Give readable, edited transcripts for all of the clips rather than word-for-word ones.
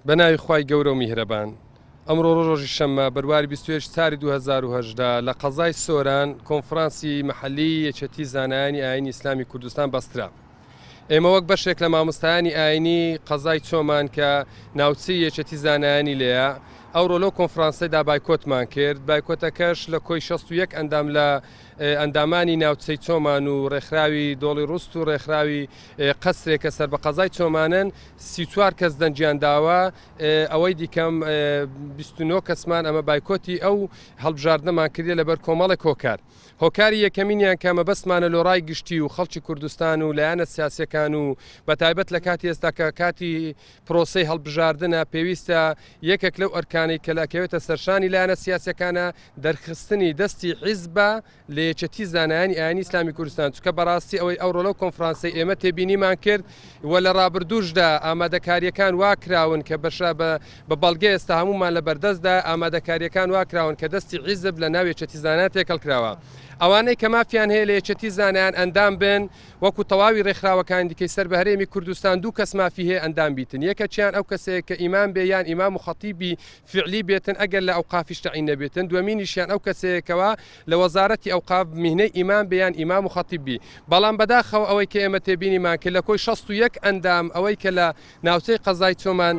بە ناوی خوای گەورە و میهرەبان. ئەمڕۆ ڕۆژی شەممە بەرواری 21 چاری 2018 لە قەزای سۆران کۆنفرانسی مەحەلی یەکێتی زانایانی ئاینی ئیسلامی کوردستان بەسترا. ئێمە وەک بەشێک لە مامۆستایانی ئاینی قەزای چۆمان کە ناوچەی یەکێتی زانایانی لێیە ئەوڕۆ لەو کۆنفرانسەیدا بایکۆتمان کرد، بایکۆتەکەش لە کۆی 61 ئەندام لە ئەندامانی ناوچەی چۆمان و ڕێکخراوی دۆڵی ڕوست و ڕێکخراوی قەسرێ کە سەر بە قەزای چۆمانن 34 کەس دەنگیان داوە، ئەوەی دیکەم 29 کەسمان ئەمە بایکۆتی ئەو هەڵبژاردنەمان کردیە لەبەر کۆمەڵێک هۆکار. هۆکاری یەکەمینیان کە مەبەستمانە لۆ ڕای گشتی و خەڵکی کوردستان و لایەنە سیاسیەکان و بەتایبەت لە کاتی ئێستا کە کاتی پرۆسەی هەڵبژاردنە پێویستە یەکێک لەو ئەرکانەی کە ئەکەوێتە سەرشانی لایەنە سیاسیەکانە دەرخستنی دەستی حیزبە لە یەکێتی زانایانی ئاینی ئیسلامی کوردستان چونکە بەڕاستی ئەوەی ئەوڕۆ لەو کۆنفرانسەی ئێمە تێبینیمان کرد و لە ڕابردووشدا ئامادەکاریەکان وا کراون کە بەشە بە بە بەڵگە ئێستا هەموومان لە بەردەستدا ئامادەکاریەکان وا کراون کە دەستی حیزب لە ناو یەکێتی زانایان تێکەڵ کراوە ئەوانەی کە مافیان هەیە لە یەکێتی زانایان ئەندام بن وەکو تەواوی ڕێکخراوەکانی دیکەی سەر بە هەرێمی کوردستان دوو کەس مافی هەیە ئەندام بیتن یەکەکیان ئەو کەسەیە کە ئیمام بێ یان ئیمام و خەتیبی فعلی بێتن ئەگەر لە ئەوقافیش تەعین نەبێتن، دووەمینیشیان ئەو کەسەیە کەوا لە وەزارەتی ئەوقاف میهنەی ئیمام بێ یان ئیمام و خەتیب بی. بەڵام بەداخەوە ئەوەی کە ئێمە تێبینیمان کرد لە کۆی 61 ئەندام ئەوەی کە لە ناوچەی قەزای چۆمان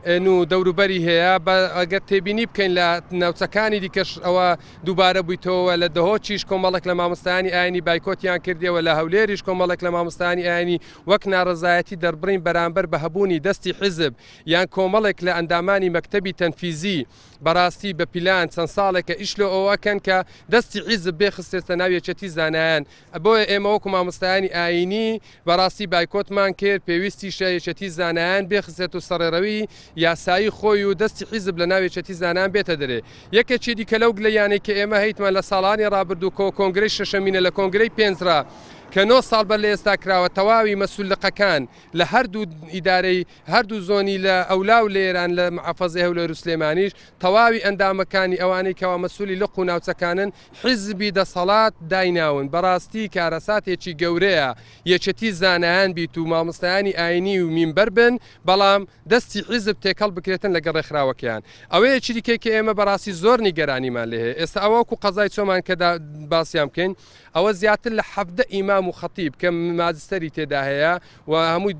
و دەوروبەری هەیە بە ئەگەر تێبینی بکەین لە ناوچەکانی دیکەش ئەوە دووبارە بوویتەوە لە دهۆکیش کۆمەڵێک لە مامۆستایانی ئاینی بایکۆتیان کردیەوە لە هەولێریش کۆمەڵێک لە مامۆستایانی ئاینی وەک ناڕەزایەتی دەربڕین بەرامبەر بە هەبوونی دەستی حیزب یان کۆمەڵێک لە ئەندامانی مەکتەبی تەنفیزی بەڕاستی بە پیلان چەند ساڵێکە ئیش لۆ ئەوە ئەکەن کە دەستی حیزب بێخستێتە ناو یەکێتی زانایان بۆیە ئێمە وەکو مامۆستایانی ئایینی بەڕاستی بایکۆتمان کرد پێویستیشە یەکێتی زانایان بێخستێت و سەڕێڕەوی یاسایی خۆی و دەستی حیزب لە ناو یەکێتی زانایان بێتە دەرێ یەکێکی دیکە لەو گلەیانەی کە ئێمە هەیتمان لە ساڵانی ڕابردوو کۆ کۆنگرەی شەشەمینە لە کۆنگرەی پێنجرا کە نۆ ساڵ بەر لە ئێستا کراوە تەواوی مەسول لقەکان لە هەردوو ئیدارەی هەردوو زۆنی لە ئەولا و لێران لە محافەزەی هەولێر و سلێمانیش تەواوی ئەندامەکانی ئەوانەی کەوا مەسولی لق و ناوچەکانن حیزبی دەسەڵات دایناون بەڕاستی کارەساتێکی گەورەیە یەکێتی زانایان بیت و مامۆستایانی ئاینی و مینبەر بن بەڵام دەستی حیزب تێکەڵ بکرێتن لەگەڵ ڕێکخراوەکەیان ئەوەیەکی دیکەی کە ئێمە بەڕاستی زۆر نیگەرانیمان لێ هەیە ئێستا ئەوە وەکو قەزای چۆمان کە باسیان بکەین ئەوە زیاتر لە 17 ئیمام و خەتیب کە ماجستەری تێدا هەیە و هەمووی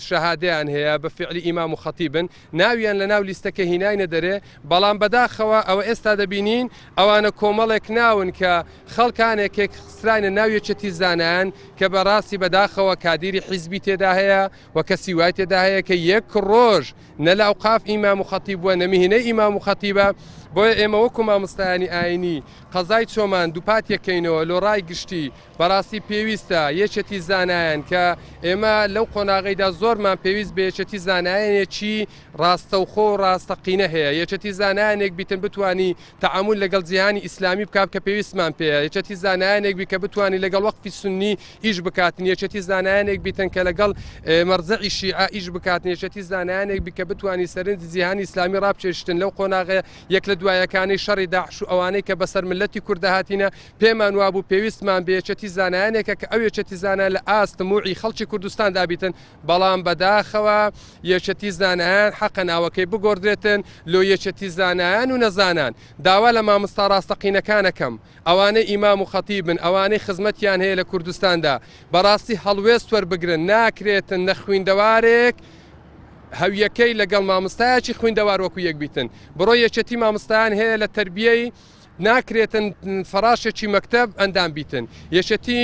شەهادەیان هەیە بە فعلی ئیمام و خەتیبن ناویان لە ناو لیستەکە هیناینە دەرێ بەڵام بەداخەوە ئەوە ئێستا دەبینین ئەوانە کۆمەڵێک ناون کە خەڵکانێکێک خسراینە ناو یەکێتی زانایان کە بەڕاستی بەداخەوە کادیری حیزبی تێدا هەیە و کەسی وای تێدا هەیە کە یەک ڕۆژ نە لە ئەوقاف ئیمام و خەتیب بووە نە میهنەی ئیمام و خەتیبە بۆیە ئێمە وەکو مامۆستایانی ئاینی قەزای چۆمان دووپات یەکەینەوە لۆ ڕای گشتی بەڕاستی پێویستە یەکێتی زانایان کە ئێمە لەو قۆناغەیدا زۆرمان پێویست بە یەکێتی زانایانێکی ڕاستەوخۆ و ڕاستەقینە هەیە یەکێتی زانایانێک بیتن بتانی تەعامول لەگەڵ جیهانی ئیسلامی بکات کە پێویستمان پێیە یەکێتی زانایانێک بی کە بتانی لەگەڵ وەقفی سنی ئیش بکاتن یەکێتی زانایانێک بیتن کە لەگەڵ مەرجەعی شیعە ئیش بکاتن یەکێتی زانایانێک بی کە بتانی سەرنجی جیهانی ئیسلامی ڕابکێشتن لەو قۆناغەیە یەک لە دوایەکانی شەڕی داعش و ئەوانەی کە بەسەر ملەتی کوردە هاتینە پێمان وابوو پێویستمان بە یەکێتی زانایانێکە کە ئەو یەکێتی زانایان لە ئاست موعی خەڵکی کوردستاندا بیتن، بەڵام بەداخەوە یەکێتی زانایان حەقە ناوەکەی بگۆڕدرێتن لۆ یەکێتی زانایان و نەزانان. داوا لە مامۆستا ڕاستەقینەکانەکەم، ئەوانەی ئیمام و خەتیبن، ئەوانەی خزمەتیان هەیە لە کوردستاندا، بەڕاستی هەڵوێست وەربگرن، ناکرێتن نەخویندەوارێک هەویەکەی لەگەڵ مامۆستایەکی خویندەوار وەکو یەک بیتن. بڕۆ یەکێتی مامۆستایان هەیە لە تەربیەی ناکرێتن فەڕاشێکی مەکتەب ئەندام بیتن یەکێتی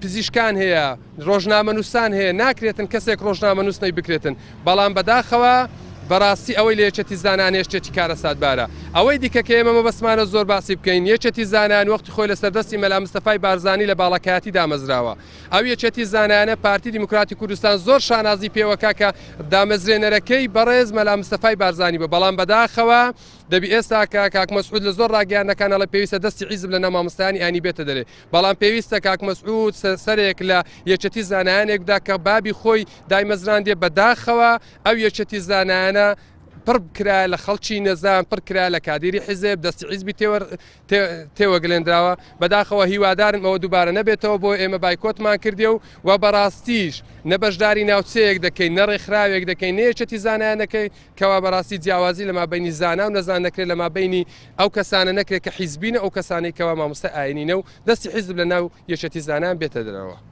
پزیشکان هەیە ڕۆژنامەنووسان هەیە ناکرێتن کەسێک ڕۆژنامەنووس نەی بکرێتن بەڵام بەداخەوە بەڕاستی ئەوەی لە یەکێتی زانان هەیە شتێکی کارەساتبارە ئەوەی دیکە کە ئێمە مەبەستمانە زۆر باسی بکەین یەکێتی زانان وەختی خۆی لەسەر دەستی مەلا مستەفای بارزانی لە باڵەکایەتی دامەزراوە ئەو یەکێتی زانایانە پارتی دیموکراتی کوردستان زۆر شانازی پێوەکا کە دامەزرێنەرەکەی بەڕێز مەلا مستەفای بارزانی بوو بەڵام بەداخەوە دەبی ئێستا کە کاک مەسعود لە زۆر ڕاگەیاندنەکان ئەڵێ پێویستە دەستی حیزب لە ناو مامۆستایانی ئاینی بێتە دەرێ بەڵام پێویستە کاک مەسعود سەرێک لە یەکێتی زانایانێک بدا کە بابی خۆی دایمەزراندێ بەداخەوە ئەو یەکێتی زانایانە پڕ کرا لە خەڵکی نەزان، پڕ کرا لە کادیری حیزب، دەستی حیزبی تێوەگلێنراوە. بەداخەوە هیوادارم ئەوە دووبارە نەبێتەوە، بۆ ئێمە بایکۆتمان کردێ و بەڕاستیش نە بەشداری ناوچەیەک دەکەین، نە ڕێکخراوێک دەکەین، نە یەکێتی زانایان دەکەین، کەوا بەڕاستی جیاوازی لە مابینی زانا و نەزان نەکرێت، لە مابینی ئەو کەسانە نەکرێت کە حیزبینە، ئەو کەسانەی کەوا مامۆستا ئاینینە و دەستی حیزب لە ناو یەکێتی زانایان بێتە دەرەوە.